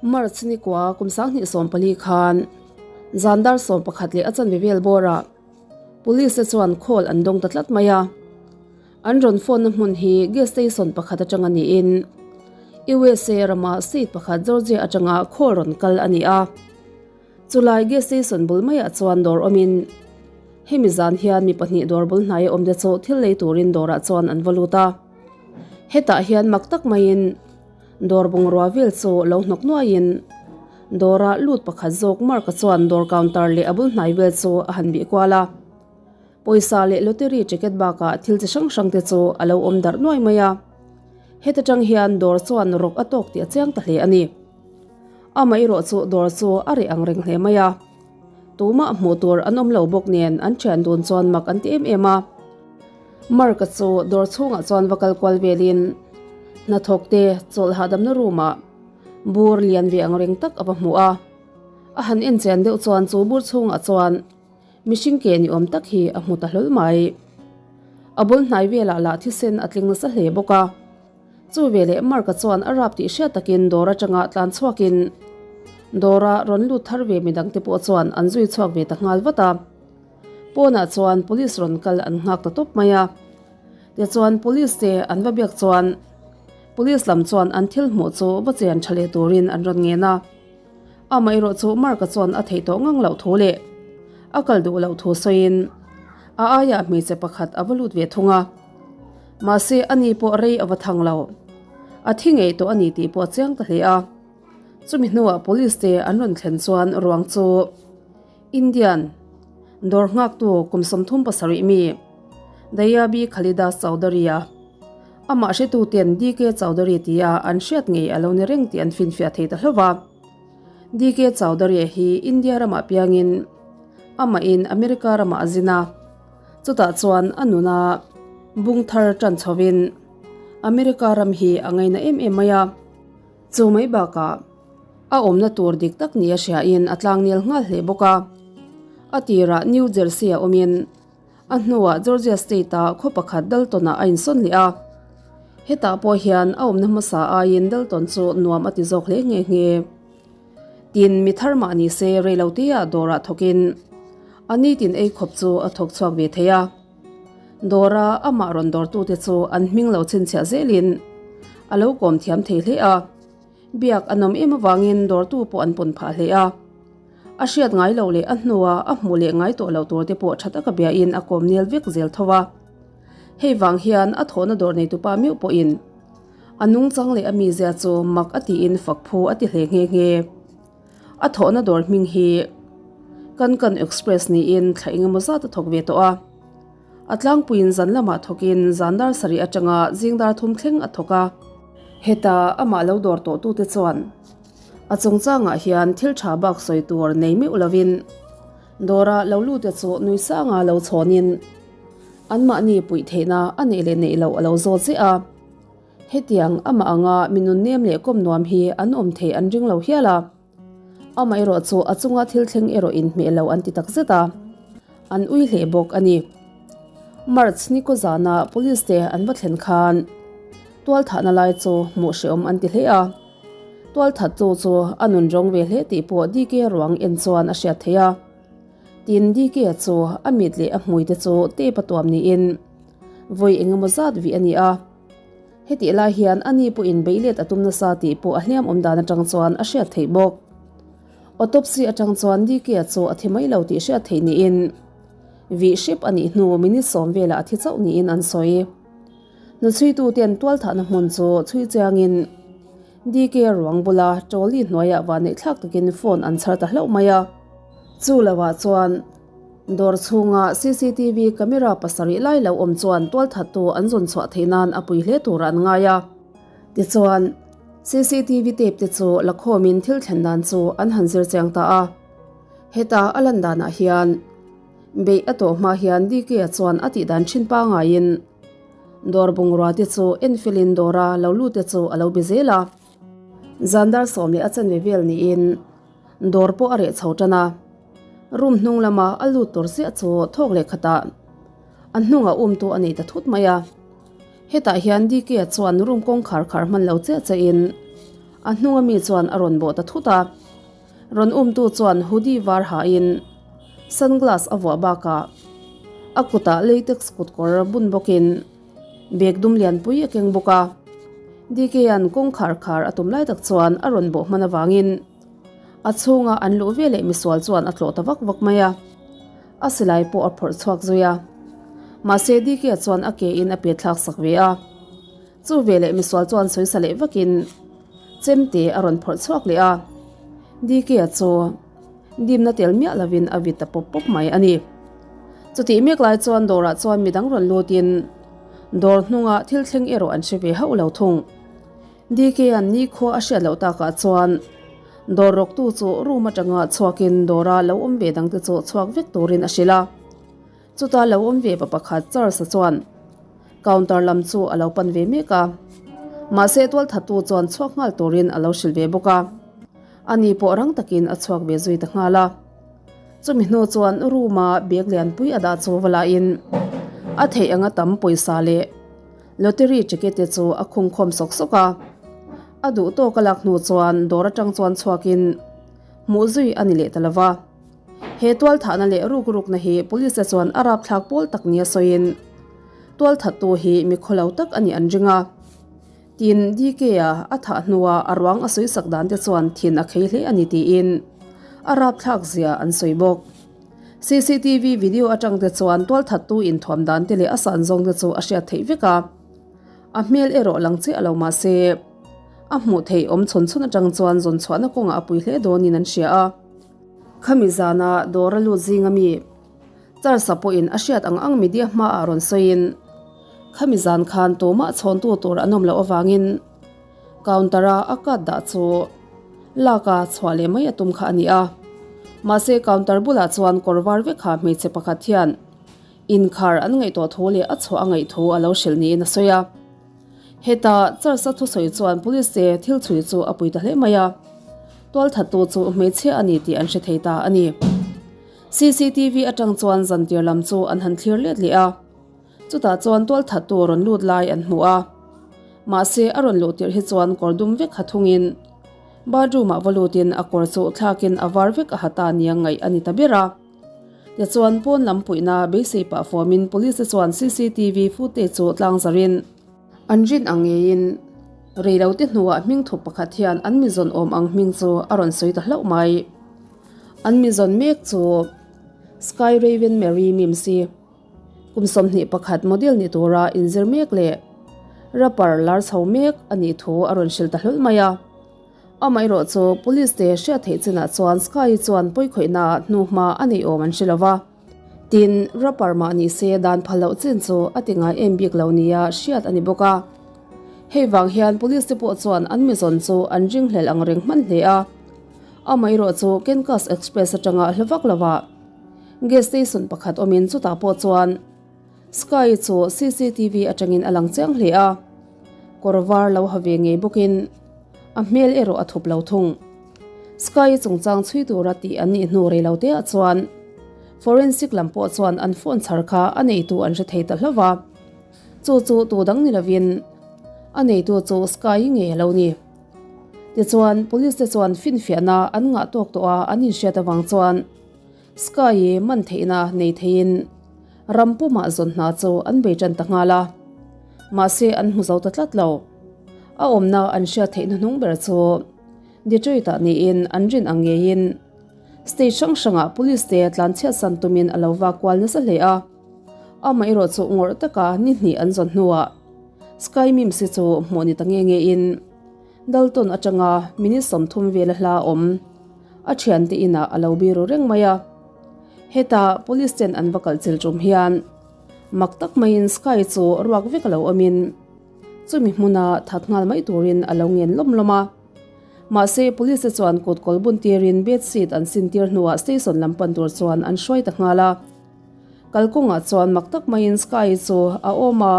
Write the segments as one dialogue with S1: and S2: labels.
S1: March ni kua kum 2014 khan zan dar 11 leh a chanve vel bawrah Police te chuan call an dawng ta tlat mai a. An rawn phone na hmun hi gas station pakhat atanga niin USA rama state pakhat Georgia atanga call rawn kal a ni a. Chulai gas station bul maiah chuan dawr awmin hemi zan hian mi pahnih dawr bul hnaia awm te chu thil lei turin dawrah chuan an va lut a. Hetah hian mak tak maiin dawr bungrua vel chu lo hnawk nuaiin dawra lut pakhat zawk Mark-a chuan dawr counter leh a bul hnai vel chu a han bih kual a. Pawisa leh lottery ticket bakah thil chi hrang hrang te chu a lo awm darh nuai mai a. Heta tang hian dawr chuan rawk a tawk tih a chiang ta hle a ni. Amaherawh chu dawr chu a reh ang reng hle mai a. Tumah hmuh tur an awm lo bawk nen an thian dun chuan mak an ti em em a. Mark-a chu dawr chhungah chuan va kal kual velin hnathawk te chawlh hahdamna room-ah bur lian ve ang reng tak a va hmu a. A han en chian deuh chuan chu bur chhungah chuan mihring ke ni awm tak hi a hmu ta hlawl mai. A bul hnai velah lah thisen a tling nasa hle bawk a. Chu veleh Mark-a chuan a rap tih hriat takin dawr atanga tlan chhuakin dawra rawn lut thar ve midangte pawh chuan an zui chhuak ve ta nghal vat a. Pawnah chuan police rawn kal an nghak ta tawp mai a. Tichuan police te an va biak chuan police lam chuan an thil hmuh chu va chen tha leh turin an rawn ngen a. Amaherawh chu Mark-a chuan a theih tawh ngang loh thu leh a kal duh loh thu sawiin a aiah hmeichhe pakhat a va lut ve thung a. Mahse ani pawh rei a va thang lo. A thi ngei tawh a ni tih pawh a chiang ta hle a. Chumi hnuah police te an rawn thlen chuan ruang chu Indian dawr nghaktu kum 37 mi Dayabi Khalida Chowdhury-a amah hretuten DK Chowdhury tia an hriat ngei a lo ni reng tih an finfiah thei ta hlauh va. DK Chowdhury-a hi India ramah piangin amahin America ramah a zin a, chutah chuan a nuna bung thar tan chhovin America ram hi a ngaina em em mai a. Chu mai bakah a awmna tur dik tak nia hriain a tlangnel nghal hle bawk a. A tirah New Jersey-a awmin a hnuah Georgia State-a khaw pakhat Dalton-ah a insawn leh a. Hetah pawh hian a awmna hmasa aiin Dalton chu nuam a ti zawk hle nghe nghe. Tin, mi thar mah ni se reiloteah dawrah thawkin a nitin ei khawp chu a thawk chhuak ve thei a. Dawra amah rawn dawrtute chu an hming lo chhinchhiah zelin a lo kawm thiam thei hle a. Biak a nawm em avangin dawrtu pawh an pawn phah hle a. A hriat ngai loh leh a hnua a hmuh leh ngai tawh loh tur te pawh tha taka biain a kawm nel vek zel tho a. Hei vang hian a thawhna dawr neitupa meuh pawhin a nungchang leh a mizia chu mak a tiin fak phu a ti hle nghe nghe. A thawhna dawr hming hi Kankan Express niin thla engemaw zat a thawk ve tawh a. A tlangpuiin zan lamah thawkin zan dar sarih atanga zing dar thum thleng a thawk a. Heta amah lo dawr tawhtute chuan a chungchangah hian thil tha bak sawi tur nei meuh lovin dawra lo lute chu nui sanga lo chhawnin anmahni puih theihna a neih leh neih loh a lo zawt ziah a. Hetiang amah anga mi nunnem leh kawm nuam hi an awm theih an ring lo hial a. Amaherawh chu a chunga thil thleng erawh inhmeh lo an ti tak zet a, an ui hle bawk a ni. March ni kaw zana police te an va thlen khan tualthahna lai chu hmuh hrehawm an ti hle a, tualthattu chu a nun rawng ve hle tih pawh DK ruang en chuan a hriat theih a. Tin, DK chu a mit leh a hmui te chu tape a tuam niin vawi engemaw zat vih a ni a. Hetih lai hian a ni pawhin beilet a tum nasa tih pawh a hliam awm dan atang chuan a hriat theih bawk. Autopsy atang chuan DK-a chu a thi mai lo tih hriat theih niin vih hrep a nih hnu minute sawm velah a thi chauh niin an sawi. Hnuchhuitu ten tualthahna hmun chu chhui chiangin DK ruang bula trolley hnuaiah vanneih thlak takin phone an chhar ta hlauh mai a. Chu lohah chuan Dawr chhunga cctv camera pasarih lai lo awm chuan tualthattu an zawn chhuah theih nan a pui hle tur an ngai a. Tichuan, cctv tape te chu la khawmin thil thlen dan chu an han zir chiang ta a. Heta a lan danah hian beih a tawh hma hian DK-a chuan a tih dan thin pangaiin dawr bungrua te chu enfilin dawra lo lut te chu a lo be zel a. Zan dar sawm leh a chanve vel niin dawr pawh a reh chho tan a. Room hnung lama a lut tur chiah chu thawk leh khatah a hnungah umtu a nei ta thut mai a. Hetah hian DK-a chuan room kawngkhar khar hman lo chiah chiahin A hnunga mi chuan a rawn bawh ta thut a. Rawn umtu chuan hoodie var hain sunglass a vuah bakah a kutah latex kutkawr bun bawkin bag dum lianpui a keng bawk a. DK-a'n kawngkhar khar a tum lai tak chuan a rawn bawh hman avangin a chhunga an luh veleh misual chuan a tlawh ta vak vak mai a. A silai pawh a phawrh chhuak zui a. Mahse DK-a chuan a ke in a pe thlak sak ve a. Chu veleh misual chuan sawisa leh vakin chemte a rawn phawrh chhuak leh a. DK-a chu dimna tel miah lovin a vit ta pawp pawp mai a ni. Chutih mek lai chuan dawrah chuan midang rawn lutin dawr hnunga thil thleng erawh an hre ve hauh lo thung. DK-a'n nikhua a hriat loh takah chuan dawr rawktu chu room atanga chhuakin dawra lo awm ve dangte chu chhuak vek turin a hrilh a. Chuta lo awm ve pa pakhat Charles-a chuan counter lam chu a lo pan ve mek a, mahse tualthattu chuan chhuak nghal turin a lo hrilh ve bawk a, ani pawh rang takin a chhuak ve zui ta nghal a. Chumi hnu chuan room-a bag lianpui a dah chu va lahin a theih anga tam pawisa leh lottery ticket te chu a khungkhawm sawk sawk a. A duh tawk a lak hnu chuan dawr atang chuan chhuakin hmuh zui a ni leh ta lo va. He tualthahna leh rukrukna hi police te chuan a rapthlak pawl tak nia sawiin tualthattu hi mi khawlo tak a nih an ring a. Tin, DK-a a thah hnua a ruang a sawisak dan te chuan thin a khei hle a ni tiin a rapthlak zia an sawi bawk. CCTV video atang te chuan tualthattu inthuam dan te leh a san zawng te chu a hriat theih vek a. A hmel erawh lang chiah lo mah se a hmuh theih awm chhawn chhawn atang chuan zawn chhuahna kawngah a pui hle dawnin an hria a. Khami zana dawr a lut zing ami Charles-a pawhin a hriat ang ang media hmaah rawn sawiin, Khami zan khan tumah chhawntu tur an awm loh avangin counter-a a card dah chu lak a chhuah leh mai a tum kha a ni a. Mahse counter bulah chuan kawr var vek ha hmeichhe pakhat hian inkhar an ngaihtuah thu leh a chhuah a ngaih thu a lo hrilh niin a sawi a. Heta Charles-a thusawi chuan police te thil chhui chu a pui ta hle mai a, tualthattu chu hmeichhia a ni tih an hre thei ta a ni. CCTV atang chuan zantir lam chu an han thlir let leh a, chutah chuan tualthattu rawn lut lai an hmu a. Mahse a rawn luh tirh hi chuan kawr dum vek ha thungin bathroom ah va lutin a kawr chu thlakin a var vek a ha ta nia ngaih a ni ta ber a. Tichuan pawn lam puihna beisei pah fuamin police te chuan CCTV footage chu tlang zarin an rin ang ngeiin reilote hnuah hming thup pakhat hian an mi zawn awm ang hming chu a rawn sawi ta hlauh mai. An mi zawn mek chu Sky Raven Mary Mims i kum 21 model ni tura inzir mek leh rapper lar chho mek a nih thu a rawn hrilh ta hlawl mai a. Amaherawh chu police te hriat theih chinah chuan Sky chuan pawikhawihna ah hnuhma a neih awm an hre lo va. Tin, rapper mah ni se dan phal loh chin chu a ti ngai em bik lo nia hriat a ni bawk a. Hei vang hian police te pawh chuan an mizawn chu an ringhlel ang reng hman hle a. Amaherawh chu Kencus Express atanga hla vak lovah gas station pakhat awmin chutah pawh chuan Sky chu cctv atangin a lang chiang hle a, kawr var lo ha ve ngei bawkin a hmel erawh a thup lo thung. Sky chungchang chhui tura tih an nih hnu rei lo te ah chuan forensic lam pawh chuan an phone chhar kha a neitu an hre thei ta hlauh va, chu chu tu dang ni lovin a neitu chu Sky ngei a lo ni. Tichuan police te chuan finfiahna an ngah tawk tawh a an inhriat avang chuan Sky-i man theihna nei theiin ram pumah zawn hna chu an bei tan ta nghal a, mahse an hmu zo ta tlat lo. A awmna an hriat theih hnuhnung ber chu Detroit-ah niin an rin ang ngeiin state hrang hrangah police te tlanchhiatsan tumin a lo vak kual nasa hle a. Amaherawh chu ngawrh taka ni hnih an zawn hnuah Sky Mims-i chu hmuh ni ta nge ngein Dalton atanga minute 30 vela hla awm a thiante inah a lo biru reng mai a. Heta police ten an va kalh chil tum hian mak tak maiin Sky chu ruak vek a lo awmin chumi hmuna that nghal mai turin a lo ngen lawm lawm a. Mahse police te chuan kut kawl bun tirin bed sheet an sin tir hnuah station lam pan tur chuan an hruai ta nghal a. Kalkawngah chuan mak tak maiin Sky chu a awm a.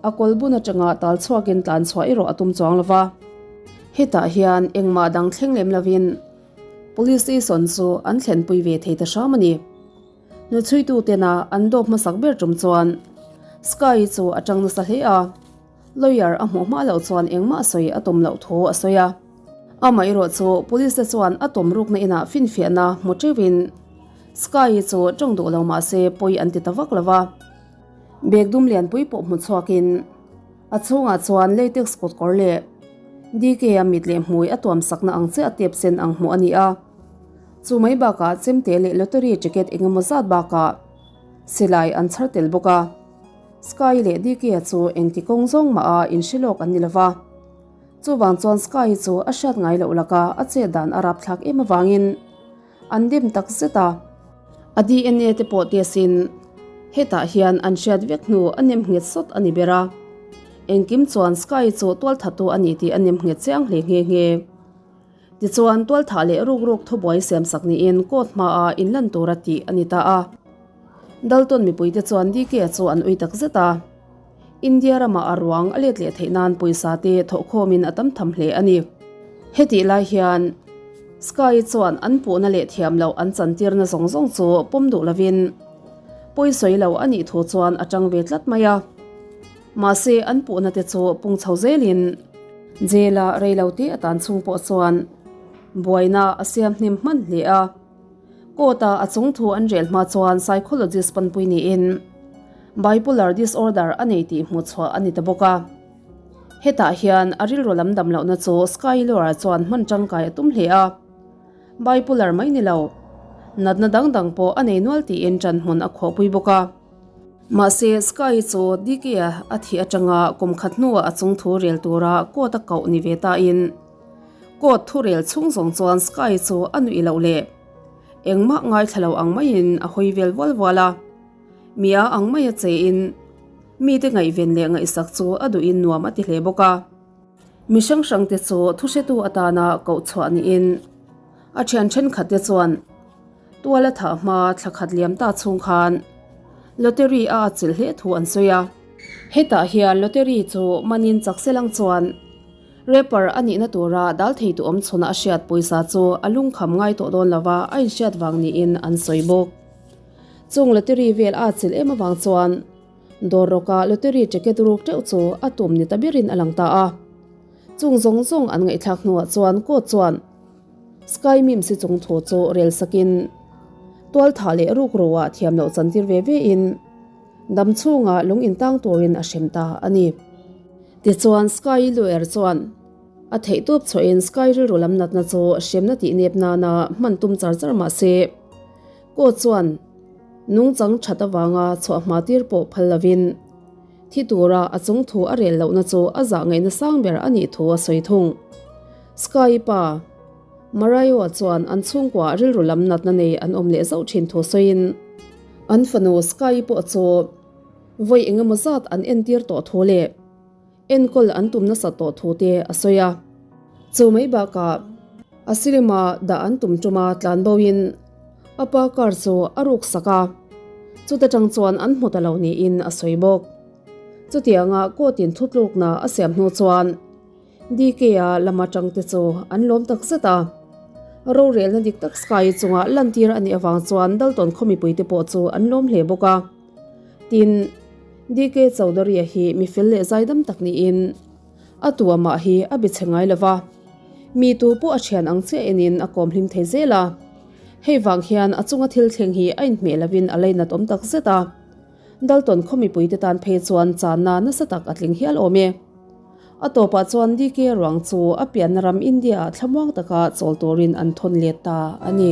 S1: A kawl bun atanga tal chhuakin tlan chhuah erawh a tum chuang lo va. Hetah hian engmah dang thleng lem lovin Police Station chu an thlenpui ve thei ta hram a ni. Hnuchhuitu tena an dawp hmasak ber tum chuan Sky chu a tang nasa hle a, lawyer a hmuh hma loh chuan engmah sawi a tum loh thu a sawi a. Amaherawh chu police te chuan a tawm rukna inah finfiahna hmu teuhin Sky-i chu tawng duh lo mah se pawi an ti ta vak lo va. Bag dum lianpui pawh hmu chhuakin a chhungah chuan latex kut kawr leh DK-a mit leh hmui a tuam sakna ang chiah tep sen ang hmuh a ni a. Chu mai bakah chemte leh lottery ticket eng emaw zat bakah silai an chhar tel bawk a. Sky leh DK-a chu engti kawng zawng mah a inhre lawk an ni lo va. Chuvang chuan Sky chu a hriat ngai loh laka a chet dan a rapthlak em avangin an dim tak zet a. A DNA te pawh test in hetah hian an hriat vek hnu a nem nghet sawt a ni ber a. Engkim chuan Sky chu tualthatu a ni tih a nem nghet chiang hle nghe nghe. Tichuan tualthah leh ruk ruk thubuai siamsak niin court hmaah inlan tura tih a ni ta a. Dalton mipuite chuan DK chu an ui tak zet a. India ramah a ruang a let leh theih nan pawisa te thawhkhawmin a tam tham hle a ni. Hetih lai hian Sky chuan an puhna leh thiam loh an chantirna zawng zawng chu pawm duh lovin pawisawi lo a nih thu chuan a tang ve tlat mai a. Mahse an puhna te chu pung chho zelin Jail-a reilote a tan chhung pawh chuan buaina a siam hnem hman hle a. Court-a a chung thu an rel hma chuan psychologist panpui niin bipolar disorder a nei tih hmuh chhuah a ni ta bawk a. Hetah hian a rilru lam dam lohna chu Skyler-a chuan hman tangkai a tum hle a. Bipolar mai ni lo, natna dang dang pawh a nei nual tiin ṭanhmun a khawhpui bawk a. Mahse, Sky chu DK-a a thih aṭanga kum khat hnuah a chung thu rel tura court-a koh ni ve tain, Court thurel chhung zawng chuan Sky chu a nuih loh leh engmah ngaithla lo ang maiin a hawi vel vual vual a. Mi a ang mai a chein mite ngaihven leh ngaihsak chu a duhin nuam a ti hle bawk a. Mi hrang hrangte chu thuhretu atana koh chhuah niin a thian thenkhatte chuan tual a thah hma thla khat liam ta chhung khan lottery a atchilh hle thu an sawi a. Hetah hian lottery chu manin chak selang chuan Rapper a nihna tura dal thei tu awm chhuna a hriat pawisa chu a lungkham ngai tawh dawn lova a inhriat vang niin an sawi bawk. Chung lottery vel a chilh em avang chuan dawr rawka lottery ticket ruk teuh chu a tum ni ta berin a lang ta a. Chung zawng zawng an ngaihthlak hnuah chuan court chuan Sky Mims-i chung thu chu rel sakin tualthah leh rukruah thiam loh chantir ve ve in dam chhunga lung intang turin a hrem ta a ni. Tichuan Sky Luer chuan a theihtawp chhuahin Sky rilru lam natna chu hremna tih nep nana hman tum char char mah se, court chuan nungchang that avanga chhuah hma tir pawh phal lovin thi tura a chung thu a rel lohna chu a zah ngaihna sang ber a nih thu a sawi thung. Sky pa Marayo-a chuan an chhungkua rilru lam natna nei an awm leh zauh thin thu sawiin an fanu Sky pawh chu Vawi engemaw zat an entir tawh thu leh enkawl an tum nasa tawh thu te a sawi a. Chu mai bakah a silima dah an tum tuma tlan boin a pa car chu a ruk sak a, chuta tang chuan an hmu ta lo niin a sawi bawk. Chutianga court-in thutlukna a siam hnu chuan DK-a lama tangte chu an lawm tak zet a. Rorelna dik tak Sky chunga lantir a nih avang chuan Dalton khaw mipuite pawh chu an lawm hle bawk a. Tin, DK Chaudhary-a hi mi fel leh zaidam tak niin a tu amah hi a be chhe ngai lo va, mi tu pawh a thian ang chiah enin a kawm hlim thei zel a. Hei vang hian a chunga thil thleng hi a inhmeh lovin a lainat awm tak zet a. Dalton khaw mipuite tan phei chuan channa nasa tak a tling hial awm e. A tawpah chuan DK ruang chu a pianna ram India-ah thlamuang taka chawl turin an thawn let ta a ni.